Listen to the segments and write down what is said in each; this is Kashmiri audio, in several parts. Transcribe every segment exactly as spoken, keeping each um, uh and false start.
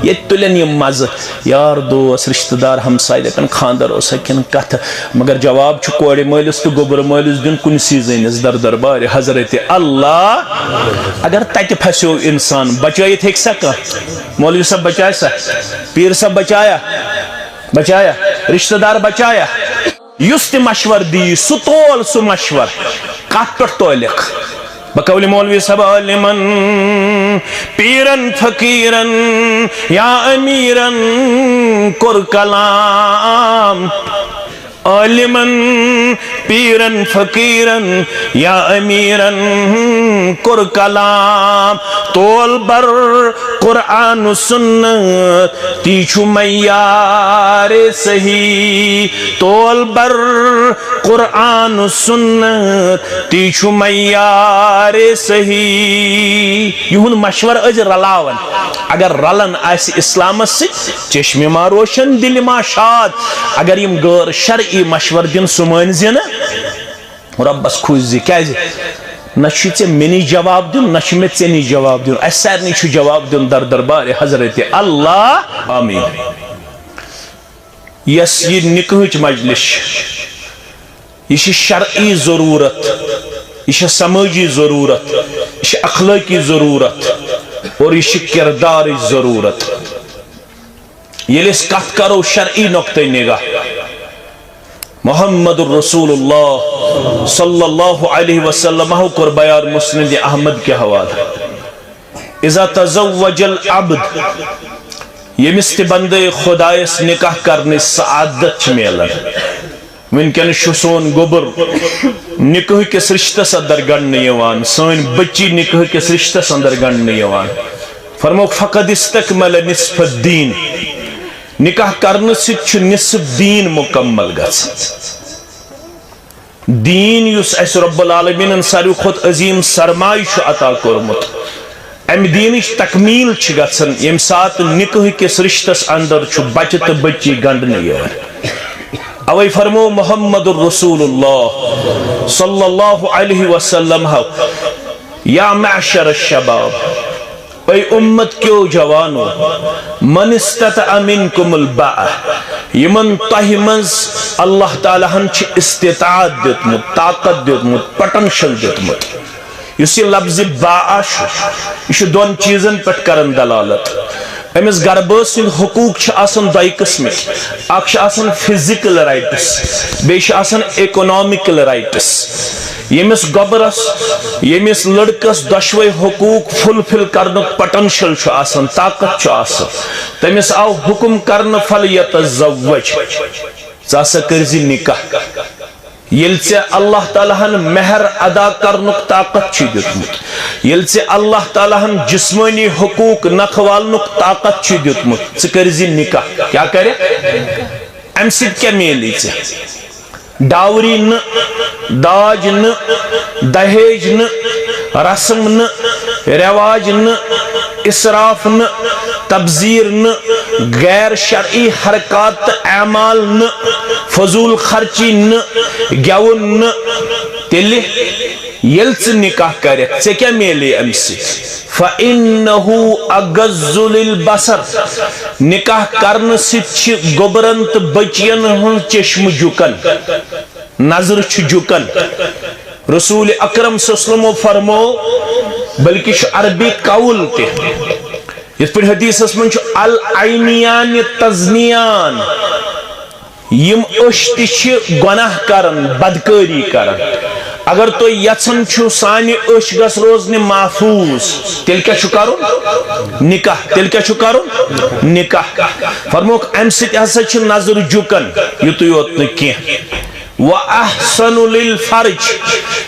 ییٚتہِ تُلن یِم مزٕ۔ یار دوس، رشتہٕ دار، ہمساے دپن خانٛدر اوسا کِنہٕ کتھٕ؟ مگر جواب چھُ کورِ مٲلِس تہٕ گوٚبرٕ مٲلِس دیُن کُنسی زٔنِس در دربارِ حضرت اللہ۔ اگر تتہِ پھسیو انسان، بچٲیِتھ ہیٚکہِ سا کانٛہہ؟ مولوی صٲب بچایہِ سا؟ پیٖر صٲب بچایا؟ بچایا؟ رشتہٕ دار بچایا؟ یُس تہِ مشور دی، سُہ تول سُہ مشور۔ کتھ پٮ۪ٹھ تولکھ؟ بقول مولوی صاحب، عالمن، پیرن، فقیرن یا امیرن کوٚر کلام۔ عالمن، پیرن، فقیرن یا امیرن کوٚر کلام۔ تول بر قرآن و سنت، تی چھُ معیار صحیح۔ تول بر قرآن و سنت، تی چھُ معیار صحیح۔ یِہُنٛد مشورٕ ٲسۍ رلاوان۔ اگر رلان آسہِ اسلامس سۭتۍ، چشمِ ما روشن، دِلِ ما شاد۔ اگر یِم غٲر شرعی مشورٕ دِن، سُہ مٲنۍ زِ نہٕ۔ رۄبس کھوٗژ زِ، کیازِ؟ نہ چھُے ژےٚ مےٚ نِش جواب دیُن، نہ چھُ مےٚ ژےٚ نِش جواب دیُن۔ اسہِ سارنٕے چھُ جواب دیُن در دربارِ حضرت اللہ۔ آمین۔ یۄس یہِ نکاحٕچ مجلس چھِ، یہِ چھِ شرعی ضروٗرت، یہِ چھِ سمٲجی ضروٗرت، یہِ چھِ اخلٲقی ضروٗرت اور یہِ چھِ کردارٕچ ضروٗرت۔ ییٚلہِ أسۍ کتھ کرو شرعی نقطہ نگاہ، محمد رسول اللہ صلی اللہ علیہ وسلم کوٚر بیان مسند احمد کہِ حوالہٕ، اذا تزوج العبد، ییٚمِس تہِ بندے خدایس نکاح کرنٕچ سعادت چھِ میلان۔ وٕنکیٚنس چھُ سون گوٚبُر نکاح کِس رشتس اندر گنڈنہٕ یِوان، سٲنۍ بچی نکاح کِس رشتس اندر گنڈنہٕ یِوان۔ فرمووُکھ، فقد استکمل نصف الدین، نکاح کرنہٕ سۭتۍ چھُ نصف دیٖن مکمل گژھان۔ دیٖن یُس اَسہِ رب العالمیٖنن ساروی کھۄتہٕ عظیٖم سرمایہِ چھُ عطا کوٚرمُت، اَمہِ دیٖنٕچ تکمیٖل چھِ گژھان، ییٚمہِ ساتہٕ نکاح کِس رشتس اندر چھُ بچہِ تہٕ بچی گنڈنہٕ یِوان۔ اوے فرموو محمد رسول اللہ صلی اللہ علیہ وسلم، یا معشر الشباب، اے امت کیو جوانو، من استطاع منکم الباء، یمن تۄہہِ منٛز اللہ تعالیٰ ہن چھِ استطاعت دیُتمُت، طاقت دیُتمُت، پوٹینشل دیُتمُت۔ یُس یہِ لفظِ باء چھُ، یہِ چھُ دۄن چیٖزن پٮ۪ٹھ کران دلالت۔ أمِس گربہٕ سٕنٛدۍ حقوٗق چھِ آسان دۄیہِ قٕسمٕکۍ، اکھ چھِ آسان فزیکل رائٹس، بیٚیہِ چھِ آسان اکنامکل رائٹس۔ ییٚمِس گۄبرس، ییٚمِس لڑکس دۄشوے حقوٗق فلفل کرنُک پوٹینشل چھُ آسان، طاقت چھُ آسان، تٔمِس آو حکم کرنہٕ، فلیتزوج، ژٕ ہسا کٔرزِ نکاح۔ ییٚلہِ ژےٚ اللہ تعالیٰ ہن مہر ادا کرنُک طاقت چھُ دیُتمُت، ییٚلہِ ژےٚ اللہ تعالیٰ ہن جسمٲنی حقوٗق نکھٕ والنُک طاقت چھُ دیُتمُت، ژٕ کٔرزِ نکاح۔ کیٛاہ کرِ؟ امہِ سۭتۍ کیٛاہ میلی ژےٚ؟ ڈاوری نہٕ، داج نہٕ، دہیج نہٕ، رسم نہٕ، رواج نہٕ، اسراف نہٕ، تبذیر نہٕ، غیر شرعی حرکات تہٕ اعمال نہٕ، فضول خرچی نہٕ، گٮ۪وُن نہٕ۔ تیٚلہِ ییٚلہِ ژٕ نکاح کرکھ، ژےٚ کیٛاہ میلے امہِ سۭتۍ؟ فَإِنَّهُ أَغَضُّ لِلْبَصَرِ، نکاح کرنہٕ سۭتۍ چھِ گوٚبرن تہٕ بچین ہٕنٛز چشمہٕ جُکن، نظرٕ چھِ جُکن۔ رسول اکرم صلی اللہ علیہ وسلمو فرمو، بلکہ چھُ عربی قول تہِ، یِتھ پٲٹھۍ حدیثس منٛز چھُ، العینیان تزنیان، یِم أچھ تہِ چھِ گۄناہ کران، بدکٲری کران۔ اگر تُہۍ یژھان چھِو سانہِ أچھ گژھ روزنہِ محفوظ، تیٚلہِ کیٛاہ چھُ کرُن؟ نکاح۔ تیٚلہِ کیٛاہ چھُ کرُن؟ نکاح۔ فرموکھ، امہِ سۭتۍ ہسا چھِ نظر جُکان، یُتُے یوت نہٕ کینٛہہ۔ وَأَحْسَنُ لِلْفَرْجِ،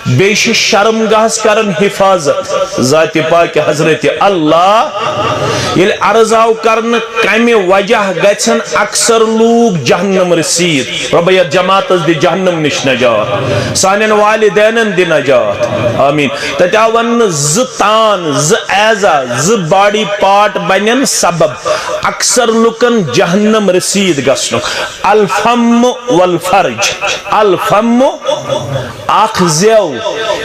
بیٚیہِ چھِ شرم گاہس کران حفاظت۔ ذاتِ پاک حضرت اللہ ییٚلہِ عرض آو کرنہٕ، کمہِ وجہ گژھن اکثر لوٗکھ جہنم رسید؟ رۄبہ، یتھ جماعتس دِ جہنم نِش نجات، سانٮ۪ن والدینن دِ نجات، آمین۔ تتہِ آو وننہٕ، زٕ تان، زٕ اعضا، زٕ باڈی پارٹ بنن سبب اکثر لُکن جہنم رسید گژھنُک۔ الفم والفرج، الفم، اکھ زیو،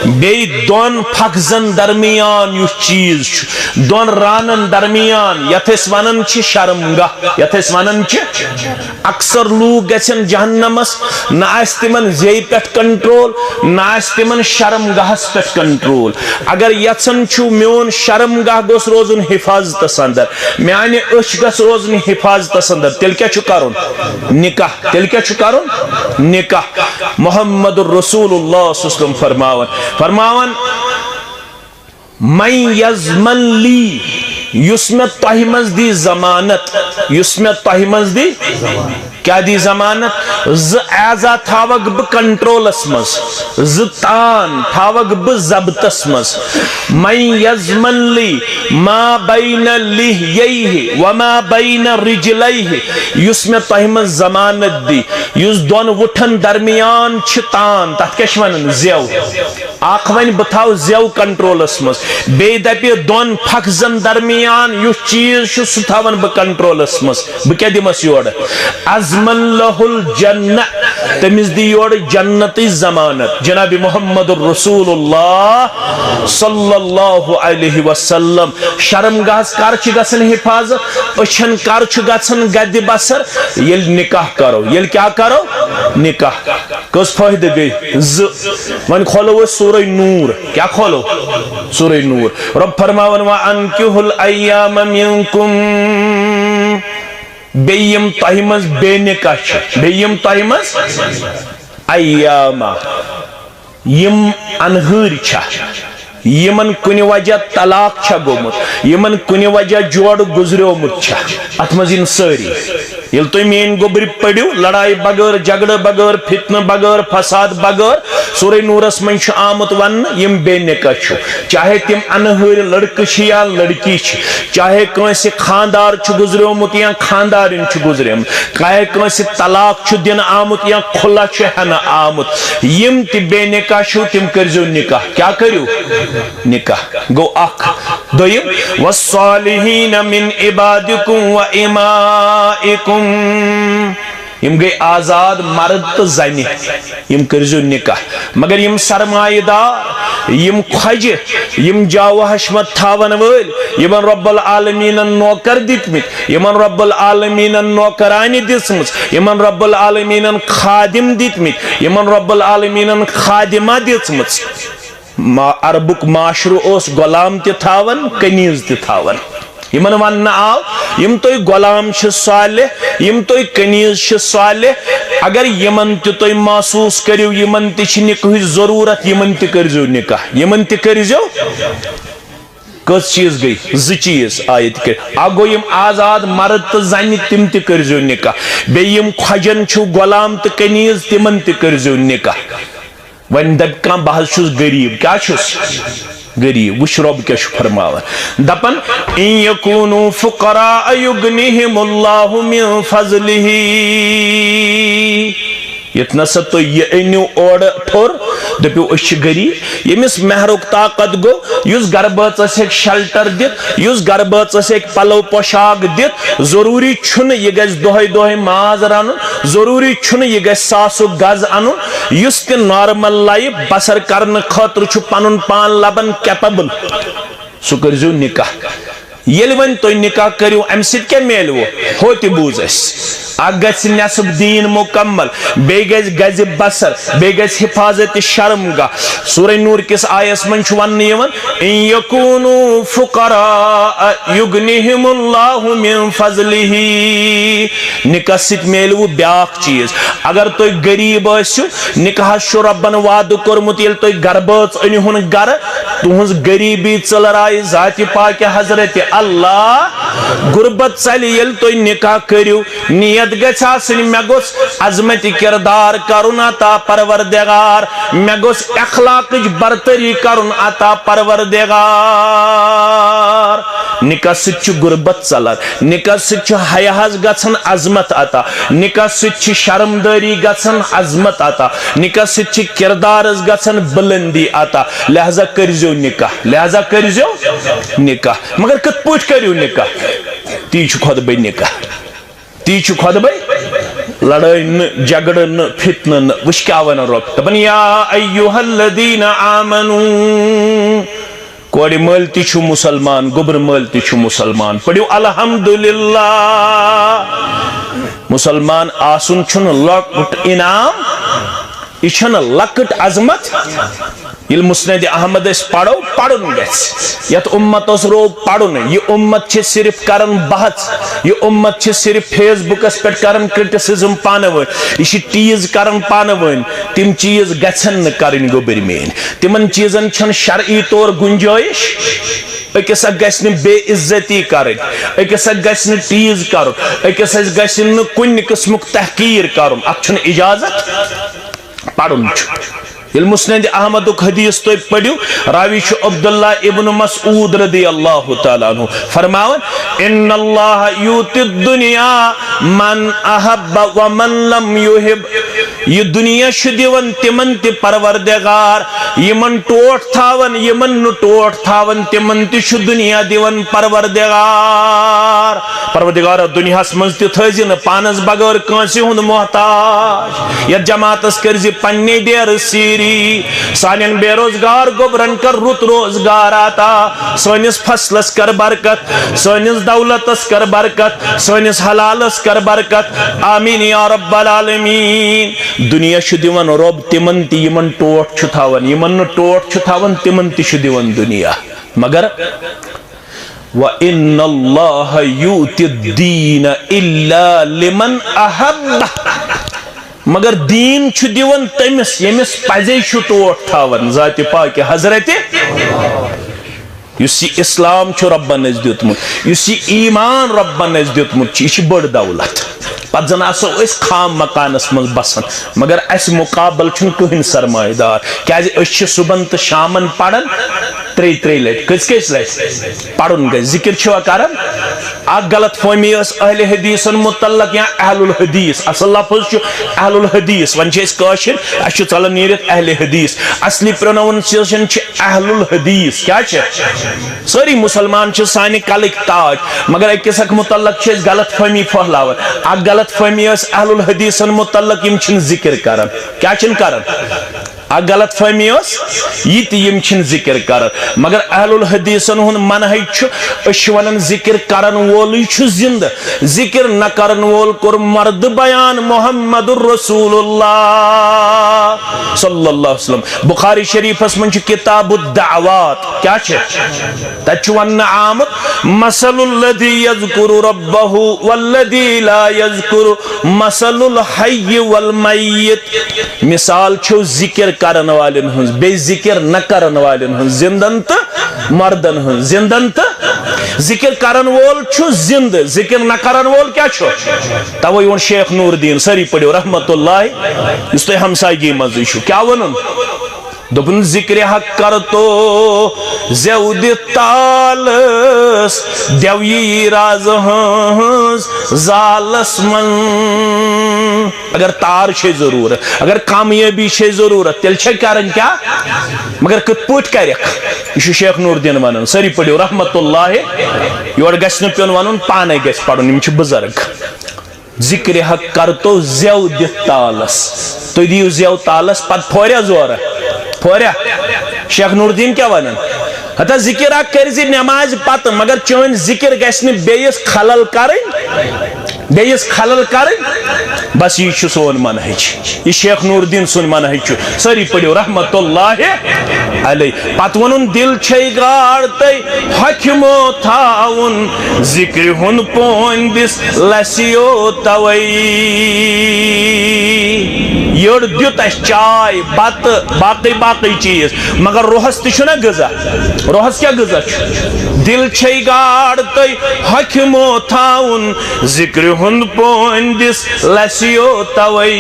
بیٚیہِ دۄن فخذن درمیان یُس چیٖز چھُ، دۄن رانن درمیان، یتھ أسۍ ونان چھِ شرمگاہ، یتھ أسۍ ونان چھِ۔ اکثر لوٗکھ گژھن جہنمس، نہ آسہِ تِمن زیٚیہِ پٮ۪ٹھ کنٹرول، نہ آسہِ تِمن شرمگاہس پٮ۪ٹھ کنٹرول۔ اگر یژھان چھُو میون شرمگاہ گوٚژھ روزُن حفاظتس اندر، میانہِ أچھ گژھِ روزٕنۍ حفاظتس اندر، تیٚلہِ کیٛاہ چھُ کرُن؟ نکاح۔ تیٚلہِ کیٛاہ چھُ کرُن؟ نکاح۔ محمد رسول اللہ صلی اللہ علیہ وسلم فرماوان، فرماوان، "من یضمن لی"، یُس مےٚ تۄہہِ منٛز دی ضمانت، یُس مےٚ تۄہہِ منٛز دی، کیٛاہ دی ضمانت؟ زٕ اعضا تھاوکھ بہٕ کنٹرولس منٛز، زٕ تان تھاوکھ بہٕ ضبطس منٛز۔ "من یضمن لی ما بین لحییہ وما بین رجلیہ"، یُس مےٚ تۄہہِ منٛز ضمانت دی، یُس دۄن وُٹھن درمیان چھِ تان، تتھ کیٛاہ چھِ ونان؟ زٮ۪و۔ اکھ ونہِ بہٕ تھاوٕ زٮ۪و کنٹرولس منٛز، بیٚیہِ دپہِ دۄن فخذن درمیان یُس چیٖز چھُ سُہ تھاون بہٕ کنٹرولس منٛز، بہٕ کیٛاہ دِمس یورٕ؟ "اضمن لہ الجنہ"، تٔمِس دی یورٕ جنتٕچ ضمانت۔ جناب محمد رسول اللہ صلی اللہ علیہ وسلم۔ شرمگاہس کر چھِ گژھان حفاظت؟ أچھن کر چھُ گژھان گدِ بصر؟ ییٚلہِ نکاح کرو۔ ییٚلہِ کیٛاہ کرو؟ نکاح۔ کٔژ فٲیدٕ گٔے؟ زٕ۔ وۄنۍ کھولو أسۍ سورہ نور۔ کیٛاہ کھولو؟ سورہ نور۔ رۄب فرماوان، "وَأَنكِحُوا الْأَيَامَىٰ مِنكُمْ"، بیٚیہِ یِم تۄہہِ منٛز بے نکاح چھِ، بیٚیہِ یِم تۄہہِ منٛز ایامہ، یِم انہٲرۍ چھا، یِمن کُنہِ وجہ طلاق چھا گوٚمُت، یِمن کُنہِ وجہ جوڑٕ گُزریومُت چھا، اتھ منٛز یِن سٲری۔ ییٚلہِ تُہۍ میٲنۍ گوٚبرۍ پٔرِو، لڑایہِ بغٲر، جھگڑٕ بغٲر، فتنہٕ بغٲر، فساد بغٲر، سورہ نورس منٛز چھُ آمُت وننہٕ، یِم بے نکاح چھُ، چاہے تِم انہٲرۍ لڑکہٕ چھِ یا لڑکی چھِ، چاہے کٲنٛسہِ خاندار چھُ گُزریومُت یا خاندارِنۍ چھُ گُزریومُت، چاہے کٲنٛسہِ طلاق چھُ دِنہٕ آمُت یا خلع چھُ ہٮ۪نہٕ آمُت، یِم تہِ بے نکاح چھِو، تِم کٔرزیو نکاح۔ کیٛاہ کٔرِو؟ نکاح۔ گوٚو اکھ۔ دوٚیِم، "والصالحین من عبادکم و امائکم"، یِم گٔے آزاد مرد تہٕ زنہِ، یِم کٔرزیو نکاح۔ مگر یِم سرمایہ دار، یِم کھۄجہِ، یِم جاہ و حشمت تھاون وٲلۍ، یِمن رب العالمینن نوکر دِتمٕتۍ، یِمن رب العالمینن نوکرانہِ دِژمٕژ، یِمن رب العالمینن خادم دِتمٕتۍ، یِمن رب العالمینن خادمہ دِژمٕژ۔ ما-، عربُک معاشرٕ اوس غلام تہِ تھاوان، کنیز تہِ تھاوان۔ یِمن وننہٕ آو، یِم تُہۍ غلام چھِ صالح، یِم تُہۍ کنیز چھِ صالح، اگر یِمن تہِ تُہۍ محسوس کٔرِو، یِمن تہِ چھِ نکاحٕچ ضروٗرت، یِمن تہِ کٔرزیو نکاح، یِمن تہِ کٔرزیو۔ کٔژ چیٖز گٔے؟ زٕ چیٖز آیہِ تہِ کٔرِتھ۔ اکھ گوٚو یِم آزاد مرد تہٕ زنہِ، تِم تہِ کٔرزیو نکاح۔ بیٚیہِ یِم کھۄجن چھِو غلام تہٕ کنیز، تِمن تہِ کٔرزیو نکاح۔ وۄنۍ دَپہِ کانٛہہ، "بہٕ حظ چھُس غریٖب۔" کیٛاہ چھُس؟ غریٖب۔ وٕچھ رۄب کیٛاہ چھُ فرماوان۔ دَپان، "ان یکونوا فقراء یغنہم اللہ من فضلہ۔" ییٚتہِ نسا تُہۍ یہِ أنِو اورٕ ٹھوٚر، دٔپِو، "أسۍ چھِ غریٖب۔" ییٚمِس مہرُک طاقت گوٚو، یُس گرٕ بٲژَس ہیٚکہِ شیلٹر دِتھ، یُس گرٕ بٲژَس ہیٚکہِ پَلو پوشاک دِتھ، ضروٗری چھُنہٕ یہِ گژھِ دۄہَے دۄہَے ماز رَنُن، ضروٗری چھُنہٕ یہِ گژھِ ساسُک گز اَنُن۔ یُس تہِ نارمل لایف بسر کرنہٕ خٲطرٕ چھُ پَنُن پان لبن کیپیبل، سُہ کٔرزیو نکاح۔ ییٚلہِ وۄنۍ تُہۍ نکاح کٔرِو، اَمہِ سۭتۍ کیٛاہ میلوٕ؟ ہُہ تہِ بوٗز اَسہِ۔ اکھ گژھِ نصف دیٖن مُکمل، بیٚیہِ گژھِ گزِ بسر، بیٚیہِ گژھِ حفاظت شرمگاہ۔ سورہ نور کِس آیس منٛز چھُ وننہٕ یِوان، "ان یکونوا فقراء یغنہم اللہ من فضلہ۔" نکاح سۭتۍ میلوٕ بیٛاکھ چیٖز۔ اگر تُہۍ غریٖب ٲسِو، نکاحس چھُ رۄبن وعدٕ کوٚرمُت، ییٚلہِ تُہۍ گرٕ بٲژ أنِہُن گرٕ، تُہنٛز غریٖبی ژٔلرایہِ ذاتِ پاکہِ حضرت اللہ۔ غربت ژلہِ، ییٚلہِ تُہۍ نکاح کٔرِو، نیت گژھِ آسٕنۍ، مےٚ گوٚژھ عظمت کردار کرُن عطا پروردگار، مےٚ گوٚژھ اخلاقٕچ برتری کرُن عطا پروردگار۔ نکاح سۭتۍ چھُ غربت ژلان، نکاح سۭتۍ چھُ حیاہس گژھان عظمت عطا، نکاح سۭتۍ چھِ شرمدٲری گژھان عظمت عطا، نکاح سۭتۍ چھِ کردارس گژھان بلندی عطا۔ لہذا کٔرزیو نکاح، لہذا کٔرزیو نکاح۔ مگر کِتھ پٲٹھۍ کٔرِو نکاح؟ تی چھُ خۄطبے نکاح، تی چھُ خۄطبے۔ لڑٲے نہٕ، جھگڑٕ نہٕ، فتنہٕ نہٕ۔ وٕچھ کیٛاہ وَنان رۄب، دَپان، یا ایہا الذین آمنو، کورِ مٲلۍ تہِ چھُ مُسلمان، گوٚبرٕ مٲلۍ تہِ چھُ مُسلمان، پٔرِو الحمدللہ۔ مُسلمان آسُن چھُنہٕ لۄکُٹ انعام، یہِ چھَنہٕ لۄکٕٹ عظمت۔ ییٚلہِ مسند احمد أسۍ پرو، پرُن گژھِ۔ یتھ امتس روو پرُن۔ یہِ امت چھِ صرف کران بحث، یہِ امت چھِ صرف فیس بُکس پٮ۪ٹھ کران کرٹسزم پانہٕ ؤنۍ، یہِ چھِ ٹیٖز کران پانہٕ ؤنۍ۔ تِم چیٖز گژھن نہٕ کرٕنۍ، گوٚبٕرۍ میٲنۍ۔ تِمن چیٖزن چھَنہٕ شرعی طور گنجٲیش۔ أکِس اکھ گژھِ نہٕ بے عزتی کرٕنۍ، أکِس اکھ گژھِ نہٕ ٹیٖز کرُن، أکِس اکھ گژھِ نہٕ کُنہِ قٕسمُک تحقیٖر کرُن۔ اتھ چھُنہٕ اجازت۔ پرُن چھُ۔ ییٚلہِ مسند احمدُک حدیث تُہۍ پٔرِو، راوی چھُ عبداللہ ابن مسعود رضی اللہ تعالیٰ عنہ فرماوان، ان اللہ یؤتی الدنیا من احب ومن لم یحب۔ یہِ دُنیا چھُ دِوان تِمن تہِ پروردگار، یِمن ٹوٹھ تھاوان، یِمن نہٕ ٹوٹھ تھاوان، تِمن تہِ چھُ دُنیا دِوان پروردگار۔ پروردگارا، دُنیاہس منٛز تہِ تھٲوزِ نہٕ پانس بغٲر کٲنٛسہِ ہُنٛد محتاج۔ یتھ جماعتس کٔرزِ پننہِ ڈیرٕ سیٖری۔ سانٮ۪ن بے روزگار گوٚبرن کر رُت روزگار عطا۔ سٲنِس فصلس کر برکت، سٲنِس دولتس کر برکت، سٲنِس حلالس کر برکت۔ آمین یا رب العالمین۔ دُنیا چھُ دِوان رۄب تِمن تہِ یِمن ٹوٹھ چھُ تھاوان، یِمن نہٕ ٹوٹھ چھُ تھاوان تِمن تہِ چھُ دِوان دُنیا۔ مگر وَإِنَّ اللَّهَ يُؤْتِ الدِّينَ إِلَّا لِمَنْ أَحَبَّ۔ مگر دیٖن چھُ دِوان تٔمِس ییٚمِس پزے چھُ ٹوٹھ تھاوان ذاتِ پاکہِ حضرتِ۔ یُس یہِ اسلام چھُ رۄبن اَسہِ دیُتمُت، یُس یہِ ایمان رۄبن اَسہِ دیُتمُت چھُ، یہِ چھِ بٔڑ دولت۔ پتہٕ زن آسو أسۍ خام مکانس منٛز بسان، مگر اسہِ مقابل چھُنہٕ کٕہٕنۍ سرمایہ دار، کیازِ أسۍ چھِ صبحن تہٕ شامن پران ترٛیٚیہِ ترٛیٚیہِ لٹہِ۔ کٔژِ کٔژِ لٹہِ؟ پرُن گژھِ۔ ذکر چھِوا کران؟ اکھ غلط فہمی ٲس اہل حدیثن متعلق یا اہل الحدیث۔ اصل لفظ چھُ اہل الحدیث، وۄنۍ چھِ أسۍ کٲشِر، اسہِ چھُ ژلان نیٖرِتھ اہل حدیث۔ اصلی پروننسیشن چھِ اہل الحدیث۔ کیٛاہ چھِ؟ سٲری مسلمان چھِ سانہِ کلٕکۍ تاج، مگر أکِس اکھ متعلق چھِ أسۍ غلط فہمی پھٔہلاوان۔ اکھ غلط فہمی ٲس اہل الحدیثن متعلق، یِم چھِنہٕ ذکر کران۔ کیٛاہ چھِنہٕ کران؟ اکھ غلط فہمی ٲس یہِ تہِ، یِم چھِنہٕ ذکر کران۔ مگر اہل الحدیثن ہُنٛد منہج چھُ، أسۍ چھِ ونان ذکر کرن وولٕے چھُ زندٕ، ذکر نہ کرن وول کوٚر مردٕ بیان محمد رسول اللہ صلی اللہ علیہ وسلم۔ بخاری شریفس منٛز چھُ کتاب الدعوات، کیٛاہ چھِ؟ تتہِ چھُ وننہٕ آمُت، مثل الذي يذكر ربه والذي لا يذكر مثل الحي والميت۔ مثال چھُ ذکر کرن والٮ۪ن ہٕنٛز، بیٚیہِ ذکر نہ کرن والٮ۪ن ہٕنٛز، زندن تہٕ مردن ہٕنٛز، زندن تہٕ ذکر کرن وول چھُ زندٕ، ذکر نہ کرن وول کیٛاہ چھُ؟ توے ووٚن شیخ نور الدین، سٲری پٔرِو رحمت اللہ، یُس تۄہہِ ہمسایگی منٛزٕے چھُ، کیٛاہ ووٚنُن؟ دوٚپُن، ذکرِ حق کر تو زیو دِتھ تالس، دیو یی راز ہٕنٛز زالس منٛز۔ اگر تار چھے ضروٗرت، اگر کامیٲبی چھے ضروٗرت، تیٚلہِ چھے کرٕنۍ کیٛاہ؟ مگر کِتھ پٲٹھۍ کرکھ؟ یہِ چھُ شیخ نور الدین ونان، سٲری پٔرِو رحمت اللہ۔ یورٕ گژھِ نہٕ پیوٚن ونُن، پانے گژھِ پرُن، یِم چھِ بُزرگ۔ ذکرِ حق کر تو زیو دِتھ تالس۔ تُہۍ دِیِو زیو تالس، پتہٕ پھوریا زورٕ؟ پھوریا؟ شیخ نور الدین کیٛاہ ونان؟ ہتا ذکر حق کٔرۍ زِ نمازِ پتہٕ، مگر چٲنۍ ذکر گژھِ نہٕ بیٚیِس خلل کرٕنۍ، بیٚیِس خلل کرٕنۍ۔ بس یی چھُ سون منہج، یہِ شیخ نور الدین سُنٛد منہج چھُ۔ سٲری پٔرِو رحمت اللہ علیہ۔ پتہٕ ووٚنُن، دِل چھے گاڑ تہٕ حکمو تھاوُن، ذکرِ ہُنٛد پونٛدِس لسیو توے۔ یٔڑ دیُت اَسہِ چاے، بتہٕ، باقٕے باقٕے چیٖز، مگر روحس تہِ چھُنہ غذا۔ روحس کیٛاہ غذا چھُ؟ دِل چھے گاڑ تہٕ حکمو تھاوُن، ذکرِ ہُنٛد پونٛدِس لسیو توے۔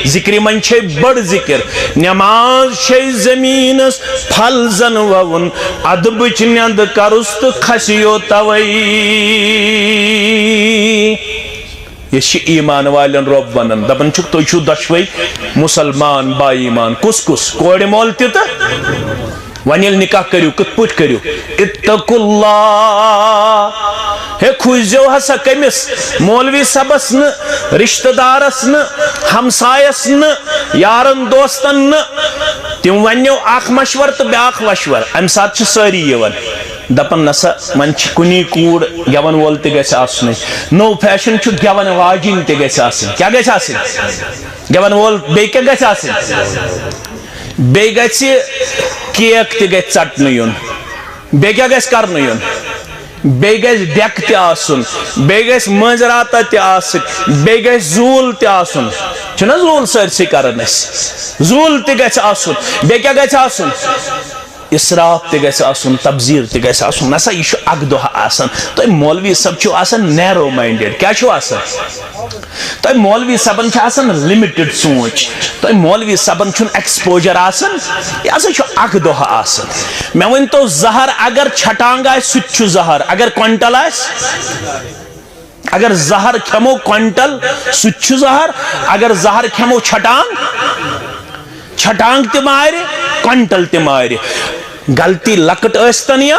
ذکرِ منٛز چھے بٔڑ ذکر، نماز چھے زمینس پھل زن ووُن، ادبٕچ نیند کرُس تہٕ کھسیو توے۔ یہِ چھِ ایمان والٮ۪ن رۄب ونان، دپان چھُکھ، تُہۍ چھِو دۄشوے مسلمان با ایمان۔ کُس کُس؟ کورِ مول تہِ تہٕ وۄنۍ ییٚلہِ نکاح کٔرِو، کِتھ پٲٹھۍ کٔرِو؟ اتقوا اللہ۔ ہے، کھوٗژزیو ہسا کٔمِس؟ مولوی صٲبس نہٕ، رشتہٕ دارس نہٕ، ہمسایس نہٕ، یارن دوستن نہٕ۔ تِم وننیو اکھ مشورٕ تہٕ بیٛاکھ مشورٕ۔ امہِ ساتہٕ چھِ سٲری یِوان، دپان، نسا، وۄنۍ چھِ کُنی کوٗر، گٮ۪ون وول تہِ گژھِ آسنُے، نوٚو فیشن چھُ، گٮ۪ون واجِنۍ تہِ گژھِ آسٕنۍ۔ کیٛاہ گژھِ آسٕنۍ؟ گٮ۪ون وول بیٚیہِ کیٛاہ گژھِ آسٕنۍ؟ بیٚیہِ گژھِ کیک تہِ گژھِ ژٹنہٕ یُن۔ بیٚیہِ کیٛاہ گژھِ کرنہٕ یُن؟ بیٚیہِ گژھِ ڈٮ۪کہٕ تہِ آسُن، بیٚیہِ گژھِ مٲنٛزِ راتہ تہِ آسٕنۍ، بیٚیہِ گژھِ زوٗل تہِ آسُن۔ چھُنہ زوٗل سٲرسٕے کران أسۍ؟ زوٗل تہِ گژھِ آسُن۔ بیٚیہِ کیٛاہ گژھِ آسُن؟ اسراف تہِ گژھِ آسُن، تبذیر تہِ گژھِ آسُن۔ نسا، یہِ چھُ اکھ دۄہ آسان۔ تُہۍ مولوی صٲب چھِو آسان narrow minded۔ کیٛاہ چھِو آسان؟ تۄہہِ مولوی صٲبن چھِ آسان limited سونچ، تۄہہِ مولوی صٲبن چھُنہٕ exposure آسان، یہِ ہسا چھُ اکھ دۄہ آسان۔ مےٚ ؤنۍ تو، زہر اگر چھٹانگ آسہِ، سُہ تہِ چھُ زہر، اگر کوینٹل آسہِ، اگر زہر کھٮ۪مو کوینٹل، سُہ تہِ چھُ زہر، اگر زہر کھٮ۪مو چھٹانگ، چھٹانگ تہِ مارِ، کوینٹل تہِ مارِ۔ غلطی لۄکٕٹ ٲسۍتن یا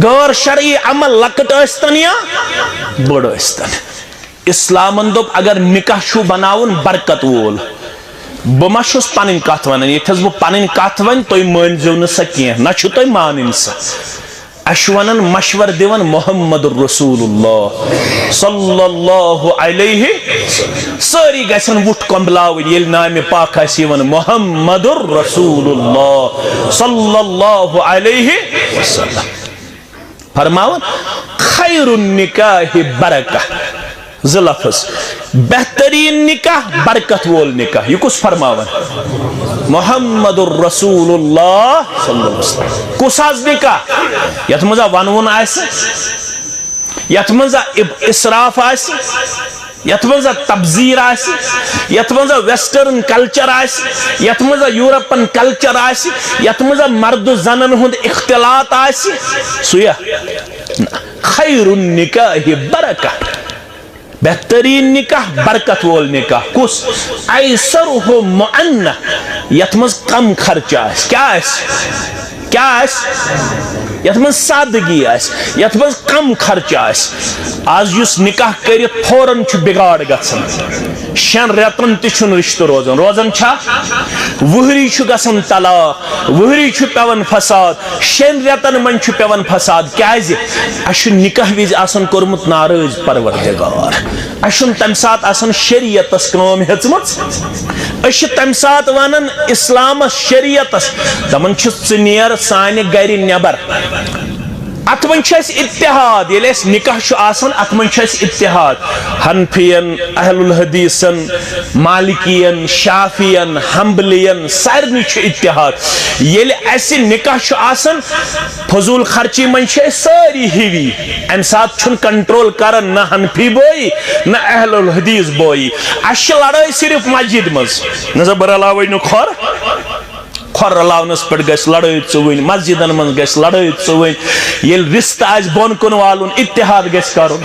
غٲر شرعی عمل لۄکٕٹ ٲسۍتن یا بٔڑ ٲسۍتن۔ اسلامن دوٚپ، اگر نکاح چھُو بناوُن برکت وول، بہٕ ما چھُس پنٕنۍ کتھ ونان، ییٚتہِ تھَس بہٕ پنٕنۍ کتھ ونہِ، تُہۍ مٲنزیو نہٕ سۄ کینٛہہ، نہ چھُو تُہۍ مانٕنۍ سۄ۔ اسہِ چھُ ونان، مشور دِوان محمد رسول اللہ صلی اللہ علیہ۔ سٲری گژھن وُٹھ کۄمبلاوٕنۍ، ییٚلہِ نامہِ پاک آسہِ یِوان محمد رسول اللہ صلی اللہ علیہ وسلم۔ فرماوان، خیر النکاح برکہ، زٕ لفظ، بہترین نکاح، برکت وول نکاح۔ یہِ کُس فرماوان؟ محمد رسول اللہ صلی اللہ علیہ وسلم۔ کُس حظ نکاح؟ یتھ منٛز ونوُن آسہِ، یتھ منٛز اسراف آسہِ، یتھ منٛز تبذیر آسہِ، یتھ منٛز western culture آسہِ، یتھ منٛز European culture آسہِ، یتھ منٛز مرد و زنن ہُنٛد اختلاط آسہِ، سُہ یا خیر النکاح برکہ، بہترین نکاح، برکت وول نکاح۔ کُس؟ ایسرہ مؤنہ، یتھ منٛز کم خرچہ آسہِ۔ کیٛاہ آسہِ؟ کیٛاہ آسہِ؟ یتھ منٛز سادگی آسہِ، یتھ منٛز کم خرچہ آسہِ۔ آز یُس نکاح کٔرِتھ فوراً چھُ بگاڑ گژھان، شٮ۪ن رٮ۪تن تہِ چھُنہٕ رشتہٕ روزان، روزان چھا؟ وُہری چھُ گژھان طلاق، وُہری چھُ پٮ۪وان فساد، شٮ۪ن رٮ۪تن منٛز چھُ پٮ۪وان فساد۔ کیٛازِ؟ اسہِ چھُ نکاح وِزِ آسان کوٚرمُت ناراض پروردگار، اسہِ چھُنہٕ تمہِ ساتہٕ آسان شریعتس کٲم ہیژمٕژ۔ أسۍ چھِ تمہِ ساتہٕ ونان اسلامس، شریعتس، دپان چھِس، ژٕ نیر سانہِ گرِ نٮ۪بر۔ اتھ منٛز چھُ اسہِ اتحاد، ییٚلہِ اسہِ نکاح چھُ آسان، اتھ منٛز چھُ اسہِ اتحاد۔ حنفین، اہل الحدیثن، مالکین، شافعین، حنبلین، سارنٕے چھُ اتحاد۔ ییٚلہِ اسہِ نکاح چھُ آسان، فضول خرچی منٛز چھِ أسۍ سٲری ہِوی۔ امہِ ساتہٕ چھُنہٕ control کران نہ حنفی بوے، نہ اہل الحدیث بوے۔ اسہِ چھِ لڑٲے صرف مسجد منٛز۔ نہ سا، بہٕ رلاوے نہٕ کھۄر۔ کھۄر رلاونس پٮ۪ٹھ گژھِ لڑٲے ژُوٕنۍ، مسجدن منٛز گژھِ لڑٲے ژُوٕنۍ۔ ییٚلہِ رستہٕ آسہِ بۄن کُن والُن، اتحاد گژھِ کرُن۔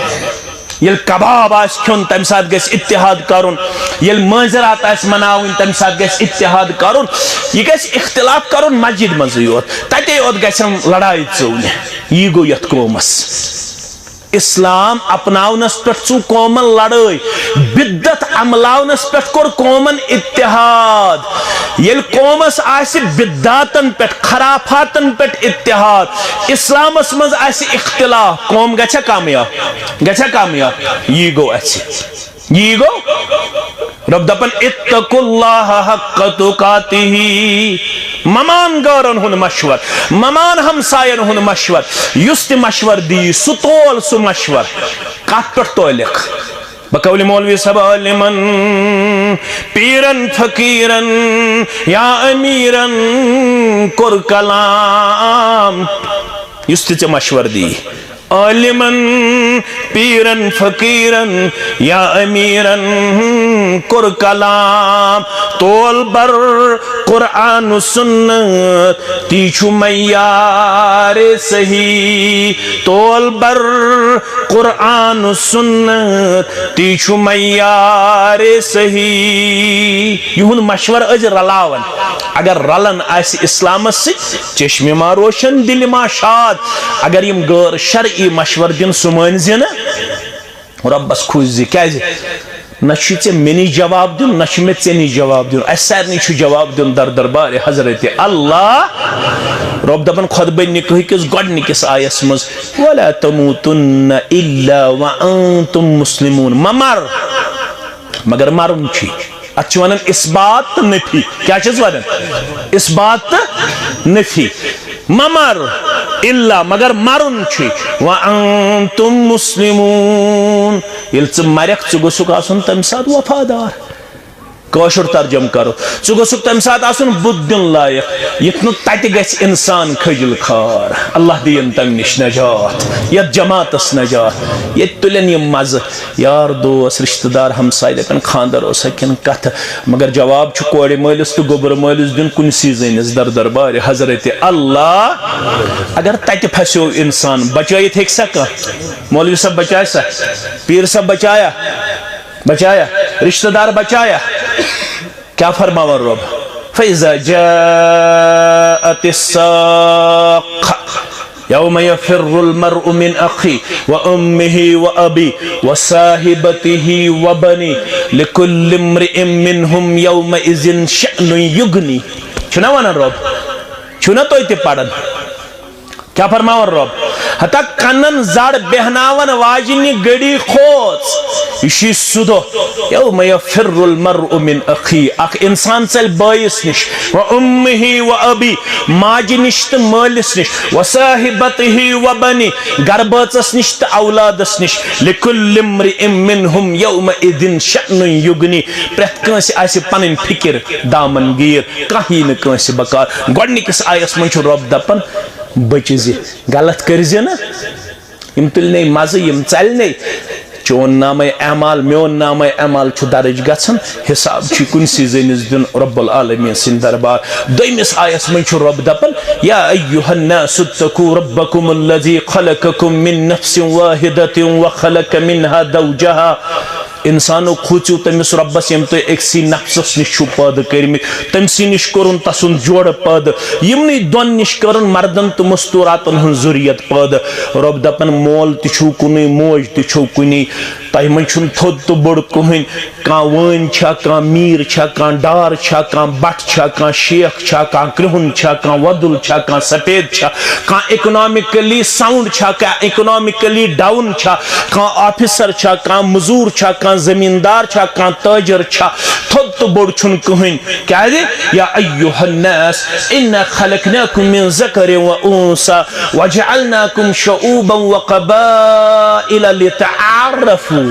ییٚلہِ کباب آسہِ کھیوٚن، تمہِ ساتہٕ گژھِ اتحاد کرُن۔ ییٚلہِ مٲنزِ راتھ آسہِ مناوٕنۍ، تمہِ ساتہٕ گژھِ اتحاد کرُن۔ یہِ گژھِ اختلاف کرُن مسجد منٛزٕے یوت، تتے یوت گژھن لڑایہِ ژُونہِ۔ یی گوٚو یتھ قومس۔ اسلام اپناونس پٮ۪ٹھ ژُو قومن لڑٲے، بدعت عملاونس پٮ۪ٹھ کوٚر قومن اتحاد۔ ییٚلہِ قومس آسہِ بدعتن پٮ۪ٹھ، خرافاتن پٮ۪ٹھ اتحاد، اسلامس منٛز آسہِ اختلاف، قوم گژھِ کامیاب؟ گژھِ کامیاب؟ یی گوٚو اسہِ، یی گوٚو۔ رب دپان، اتقوا اللہ حق تقاتہ، ممان گٲرن ہُنٛد مشور، ممان ہمساین ہُنٛد مشور، یُس تہِ مشور دی، سُہ تول سُہ مشور۔ کتھ پٮ۪ٹھ تولکھ؟ بقول مولوی صاحب، عالمن، پیرن، فقیرن یا امیرن کوٚر کلام۔ یُس تہِ ژےٚ مشور دی، عالمن، پیرن، فقیرن یا امیرن کوٚر کلام، تول بر قرآن و سنت، تی چھُ معیار صحیح۔ تول بر قرآن و سنت، تی چھُ معیار صحیح۔ یِہُنٛد مشورٕ أسۍ رلاوان۔ اگر رلان آسہِ اسلامس سۭتۍ، چشمِ ما روشن، دِلِ ما شاد۔ اگر یِم غٲر شرعی مشورٕ دِن، سُہ مٲنۍ زِ نہٕ۔ رۄبس کھوٗژ زِ، کیازِ؟ نہ چھُے ژےٚ مےٚ نِش جواب دیُن، نہ چھُ مےٚ ژےٚ نِش جواب دیُن، اسہِ سارنٕے چھُ جواب دیُن در دربارِ حضرت اللہ۔ رۄب دپان خطبہ نکاح کِس گۄڈنِکِس آیس منٛز، "ولا تموتن الا وانتم مسلمون"، مہ مر، مگر مرُن چھُے۔ اتھ چھِ ونان اثبات تہٕ نفی۔ کیٛاہ چھِس ونان؟ اثبات تہٕ نفی۔ مہ مر، الا، مگر مرُن چھُے۔ وانتم مسلمون۔ ییٚلہِ ژٕ مرکھ، ژٕ گوٚژھُکھ آسُن تمہِ ساتہٕ وفادار۔ کٲشُر ترجمہٕ کرو، ژٕ گوٚژھُکھ تمہِ ساتہٕ آسُن بُتھ دیُن لایق، یُتھ نہٕ تتہِ گژھِ انسان خجل خار۔ اللہ دِیِن تمہِ نِش نجات، یتھ جماعتس نجات۔ ییٚتہِ تُلن یِم مزٕ۔ یار دوس، رشتہٕ دار، ہمساے دپن خاندر اوسا کِنہٕ کتھٕ، مگر جواب چھُ کورِ مٲلِس تہٕ گوٚبرٕ مٲلِس دیُن کُنسی زٔنِس در دربارِ حضرت اللہ۔ اگر تتہِ پھسیو انسان، بچٲیِتھ ہیٚکہِ سا کانٛہہ؟ مولوی صٲب بچایہِ سا؟ پیٖر صٲب بچایا؟ بچایا؟ رشتہٕ دار بچایا؟ کیا فرماوان رب؟ فَإِذَا جَاءَتِ السَّاقَّةُ يَوْمَ يَفِرُّ الْمَرْءُ مِنْ أَخِيهِ وَأُمِّهِ وَأَبِيهِ وَصَاحِبَتِهِ وَبَنِيهِ لِكُلِّ امْرِئٍ مِنْهُمْ يَوْمَئِذٍ شَأْنٌ يُغْنِيهِ۔ چھُنا ونان رب؟ چھُنا تُہۍ تہِ پران؟ کیا فرماوان رب؟ ہتا کنن زڑ بیہناون واجنہِ گڑی کھوژ۔ یہِ چھُ سُہ دۄہ، یوم یفر المرء من اخی، اکھ انسان ژلہِ بٲیِس نِش، و امہ و ابی، ماجہِ نِش تہٕ مٲلِس نِش، و صاحبتہ و بنی، گرٕ بٲژس نِش تہٕ اولادس نِش۔ لکل امرئ منہم یومئذ شأن یغنی، پرٛٮ۪تھ کٲنٛسہِ آسہِ پنٕنۍ فکر دامن گیر، کانٛہہ یی نہٕ کٲنٛسہِ بکار۔ گۄڈنِکِس آیس منٛز چھُ رب دپان، بٔچِو زِ، غلط کٔرۍ زِ نہٕ۔ یِم تُلۍ نے مزٕ، یِم ژلۍ نے۔ چون نامے اعمال، میون نامے اعمال چھُ درج گژھان، حساب چھُ کُنسی زٔنِس دیُن رب العالمین سٕنٛدِ دربار۔ دوٚیمِس آیس منٛز چھُ رب دپان، یا ایھا الناس اتقوا ربکم الذی خلقکم من نفس واحدۃ وخلق منها زوجها۔ انسانو، کھوژِو تٔمِس رۄبس، ییٚمۍ تُہۍ أکسٕے نفسس نِش چھِو پٲدٕ کٔرمٕتۍ، تٔمۍ سٕے نِش کوٚرُن تسُنٛد جوڑٕ پٲدٕ، یِمنٕے دۄن نِش کٔرٕن مردن تہٕ مستوراتن ہٕنٛز ذُریت پٲدٕ۔ رۄب دپان، مول تہِ چھُو کُنُے، موج تہِ چھو کُنی، تۄہہِ منٛز چھُنہٕ تھوٚد تہٕ بوٚڑ کٕہٕنۍ، کانٛہہ وٲنۍ چھا، کانٛہہ میٖر چھا، کانٛہہ ڈار چھا، کانٛہہ بٹ چھا، کانٛہہ شیخ چھا، کانٛہہ کرٛہُن چھا، کانٛہہ وۄدُل چھا، کانٛہہ سفید چھا، کانٛہہ اکنامکلی ساؤنڈ چھا، کانٛہہ اکنامکلی ڈاؤن چھا، کانٛہہ آفیسر چھا، کانٛہہ مزور چھا، کانٛہہ زمیندار چھا، کانٛہہ تاجر چھا، تھوٚد تہٕ بوٚڑ چھُنہٕ کٕہٕنۍ۔ کیازِ؟ یا ایھا الناس انا خلقناکم من ذکر و انثی وجعلناکم شعوبا و قبائل لتعارفوا۔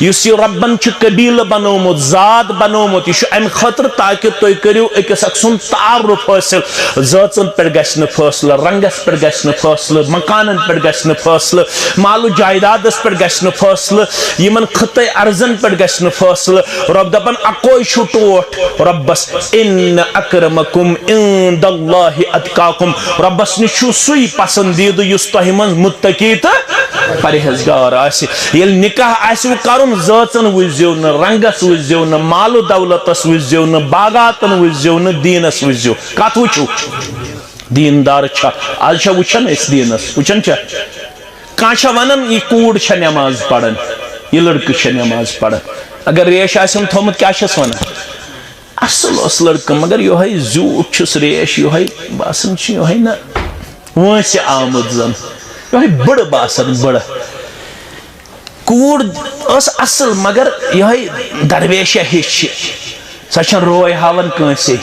یُس یہِ رۄبن چھُ قبیلہٕ بنومُت، ذات بنومُت، یہِ چھُ امہِ خٲطرٕ تاکہِ تُہۍ کٔرِو أکِس اکھ سُنٛد تعارف حٲصِل۔ ذٲژن پٮ۪ٹھ گژھِ نہٕ فٲصلہٕ، رنگس پٮ۪ٹھ گژھِ نہٕ فٲصلہٕ، مکانن پٮ۪ٹھ گژھِ نہٕ فٲصلہٕ، مال و جائیدادس پٮ۪ٹھ گژھِ نہٕ فٲصلہٕ، یِمن خطے ارضن پٮ۪ٹھ گژھِ نہٕ فٲصلہٕ۔ رۄب دپان، اکوے چھُ ٹوٹھ رۄبس، ان اکرمکم عند اللہ اتقاکم۔ رۄبس نِش چھُ سُے پسندیدٕ یُس تۄہہِ منٛز متقی تہٕ پرہیزگار آسہِ۔ ییٚلہِ نکاح آسِوٕ کرُن، ذٲژن وٕچھزیو نہٕ، رنگس وٕچھزیو نہٕ، مال و دولتس وٕچھزیو نہٕ، باغاتن وٕچھزیو نہٕ، دیٖنس وٕچھزیو۔ کتھ وٕچھِو؟ دیٖندار چھا؟ از چھا وٕچھان أسۍ دیٖنس؟ وٕچھان چھا؟ کانٛہہ چھا ونان، یہِ کوٗر چھا نماز پران، یہِ لڑکہٕ چھا نماز پران؟ اگر ریش آسٮ۪م تھوٚمُت، کیٛاہ چھِس ونان؟ اصل اوس لڑکہٕ، مگر یۄہے زیوٗٹھ چھُس، ریش یۄہے باسان چھِ، یۄہے نہ وٲنٛسہِ آمُت زن، یۄہے بٕڑٕ باسان، بٕڑٕ۔ کوٗر ٲس اصل، مگر یۄہے درویشہ ہِش چھِ، سۄ چھنہٕ روے ہاوان کٲنٛسے۔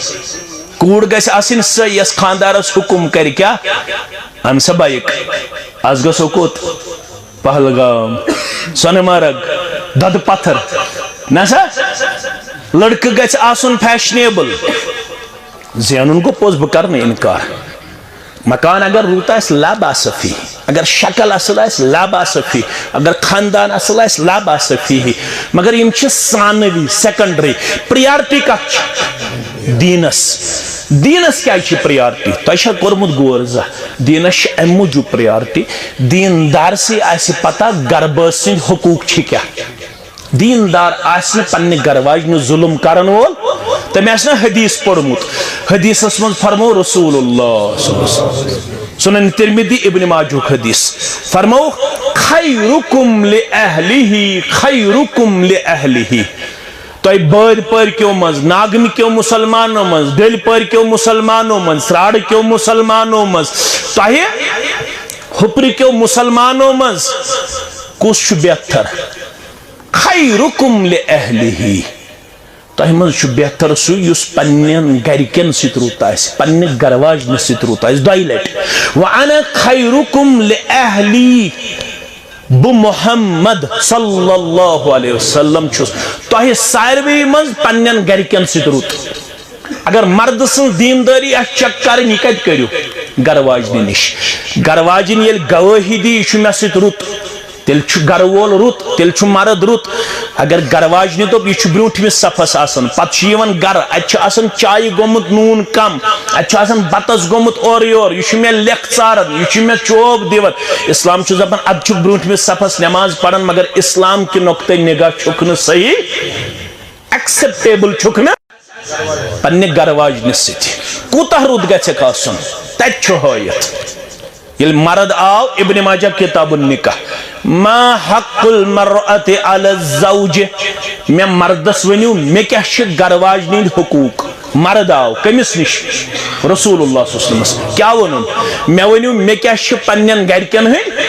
کوٗر گژھِ آسٕنۍ سۄ، یۄس خاندارس حکم کرِ، کیٛاہ؟ ان سا بایک، از گژھو کوٚت؟ پہلگام، سۄنہٕ مرگ، دۄدٕ پتھر۔ نہ سا، لڑکہٕ گژھِ آسُن فیشنیبل۔ زینُن گوٚو پوٚز، بہٕ کرٕ نہٕ انکار۔ مکان اگر رُت آسہِ، لا باس فی، اگر شکل اصل آسہِ، لا باس فی۔ اگر خاندان اصل آسہِ، لا باس فی۔ مگر یِم چھِ ثانوی، سیکنڈری۔ پریارٹی کتھ چھِ؟ دیٖنس۔ دیٖنس کیازِ چھِ پریارٹی؟ تۄہہِ چھا کوٚرمُت غور زانٛہہ؟ دیٖنس چھِ امہِ موٗجوٗب پریارٹی، دیٖندارسٕے آسہِ پتہ گرٕ بٲژ سٕنٛدۍ حقوٗق چھِ کیٛاہ۔ دیٖندار آسہِ نہٕ پننہِ گرٕ واجنہِ ظُلُم کرن وول، تٔمۍ آسہِ نہٕ حدیث پوٚرمُت۔ حدیثس منٛز فرموو رسول اللہ صلی اللہ علیہ وسلم، سنن ترمذی، ابن ماجہُک حدیث، فرموو، "خیرکم لأہلہ، خیرکم لأہلہ۔" تۄہہِ بٲرۍ پٲرۍ کیو منٛز، ناگنہٕ کیو مسلمانو منٛز، ڈیلۍ پٲرۍ کیو مسلمانو منٛز، سرٛاڑٕ کیو مسلمانو منٛز، تۄہہِ ہُپرِ کیو مسلمانو منٛز کُس چھُ بہتر؟ خیرکم لأہلہ۔ تۄہہِ منٛز چھُ بہتر سُے یُس پننٮ۪ن گرِکٮ۪ن سۭتۍ رُت آسہِ، پننہِ گرٕ واجنہِ سۭتۍ رُت آسہِ۔ دۄیہِ لٹہِ، "وأنا خیرکم لأہلی"، بہٕ محمد صلی اللہ علیہ وسلم چھُس تۄہہِ ساروی منٛز پننٮ۪ن گرِکٮ۪ن سۭتۍ رُت۔ اگر مردٕ سٕنٛز دیٖندٲری آسہِ چیک کرٕنۍ، یہِ کتہِ کٔرِو؟ گرٕ واجنہِ نِش۔ گرٕ واجِنۍ ییٚلہِ گوٲہی دی، "یہِ چھُ مےٚ سۭتۍ رُت"، تیٚلہِ چھُ گرٕ وول رُت، تیٚلہِ چھُ مرد رُت۔ اگر گرٕ واجنہِ دوٚپ، "یہِ چھُ برٛونٛٹھمِس صفس آسان"، پتہٕ چھُ یِوان گرٕ، اتہِ چھُ آسان چایہِ گوٚمُت نوٗن کم، اتہِ چھُ آسان بتس گوٚمُت اورٕ یور، "یہِ چھُ مےٚ لیٚکھ ژاران، یہِ چھُ مےٚ چوب دِوان"۔ اسلام چھُ دپان، اتہِ چھُ برٛونٛٹھمِس صفس نماز پران، مگر اسلام کہِ نقطہٕ نگاہ چھُکھ نہٕ صحیح، ایکسپٹیبل چھُکھ نہٕ۔ پننہِ گرٕ واجنہِ سۭتۍ کوٗتاہ رُت گژھکھ آسُن، تتہِ چھُ ہٲیِتھ۔ ییٚلہِ مرد آو، ابن ماجہ کتاب النکاح، "ما حق المرأة علی الزوج"، مےٚ مردس ؤنِو، مےٚ کیٛاہ چھِ گرٕ واجنہِ ہٕنٛدۍ حقوٗق؟ مرد آو کٔمِس نِش؟ رسول اللہ صلی اللہ علیہ وسلمس۔ کیٛاہ ووٚنُن؟ مےٚ ؤنِو، مےٚ کیٛاہ چھِ پننٮ۪ن گرِکٮ۪ن ہٕنٛدۍ؟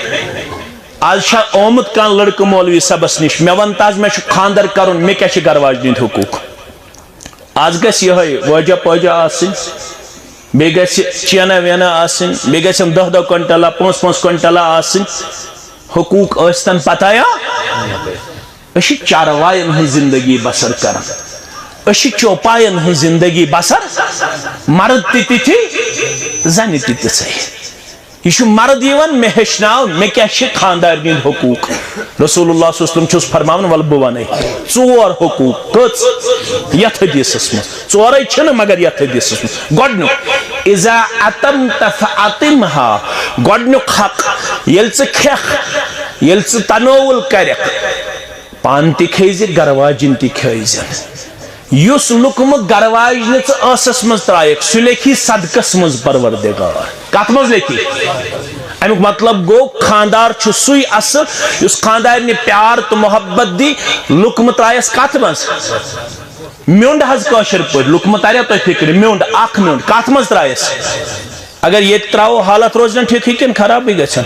آز چھا آمُت کانٛہہ لڑکہٕ مولوی صٲبس نِش، مےٚ ون تہٕ آز مےٚ چھُ خانٛدر کرُن، مےٚ کیٛاہ چھِ گرٕ واجنہِ ہٕنٛدۍ حقوٗق؟ آز گژھِ یِہوٚے وٲجہ پٲجہ آسٕنۍ، بیٚیہِ گژھِ چینہ وینہ آسٕنۍ، بیٚیہِ گژھن دَہ دَہ کوینٹلہ، پانٛژھ پانٛژھ کوینٹلہ آسٕنۍ۔ حقوٗق ٲسۍ تن پتہ یا؟ أسۍ چھِ چاروایَن ہٕنٛز زندگی بسر کران، أسۍ چھِ چوپایَن ہٕنٛز زندگی بسر، مرد تہِ تِتھی، زنہِ تہِ تِژھے۔ یہِ چھُ مرد یِوان، مےٚ ہیٚچھناو، مےٚ کیٛاہ چھِ خانٛدارنہِ ہٕنٛدۍ حقوٗق۔ رسول اللہ صلی اللہ علیہ وسلم چھُس فرماوان، وَلہٕ بہٕ وَنَے۔ ژور حقوٗق۔ کٔژ؟ یَتھ حدیثس منٛز۔ ژورے چھِنہٕ، مگر یَتھ حدیثس منٛز۔ گۄڈٕنیُک، "اذا اطمت فاطمها"۔ گۄڈٕنیُک حق، ییٚلہِ ژٕ کھٮ۪کھ، ییٚلہِ ژٕ تناول کَرٮ۪کھ، پانہٕ تہِ کھیٚیہِ زِ، گرٕ واجِنۍ تہِ کھیٚیہِ زِ۔ یُس لُقمہٕ گرٕ واجنہِ ژٕ ٲسس منٛز ترٛایکھ، سُہ لیکھی صدقس منٛز پروردگار۔ کتھ منٛز لیکھی؟ امیُک مطلب گوٚو، خانٛدار چھُ سُے اصل یُس خانٛدارنہِ پیار تہٕ محبت دی۔ لُقمہٕ ترٛایس کتھ منٛز؟ میوٚنٛڈ حظ، کٲشِر پٲٹھۍ۔ لُقمہٕ تریا تۄہہِ فِکرِ؟ میوٚنٛڈ، اکھ میوٚنٛڈ۔ کتھ منٛز ترٛایس؟ اگر ییٚتہِ ترٛاوو، حالت روزِ نہ ٹھیٖکھٕے کِنہٕ خرابٕے گژھن؟